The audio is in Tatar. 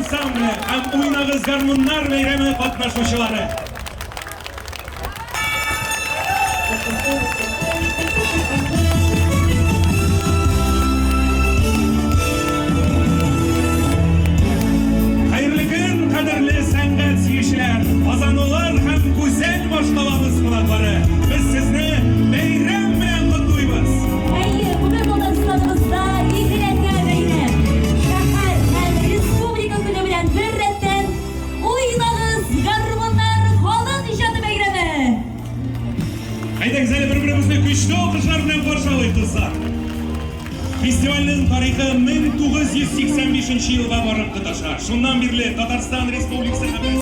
ансамбле һәм Уйнагыз гармуннар бәйрәме катнашучылары. Хәерле көн, кадерле сәнгать сөючеләр, казанулар һәм гүзәл башкалабыз кунаклары! Без сезне бәйрәм белән котлыйбыз! Әйе, бүген Татарстаныбызда икеләтә бәйрәм. Шәһәр һәм Республика көне белән беррәттән Уйнагыз, гармуннар халык иҗаты бәйрәме! Әйдәгез әле бер-беребезне көчле алкышлар белән каршы алыйк, дуслар! Фестивальнең тарихы 1985 елга барып тоташа. Шуннан бирле Татарстан Республикасы һәм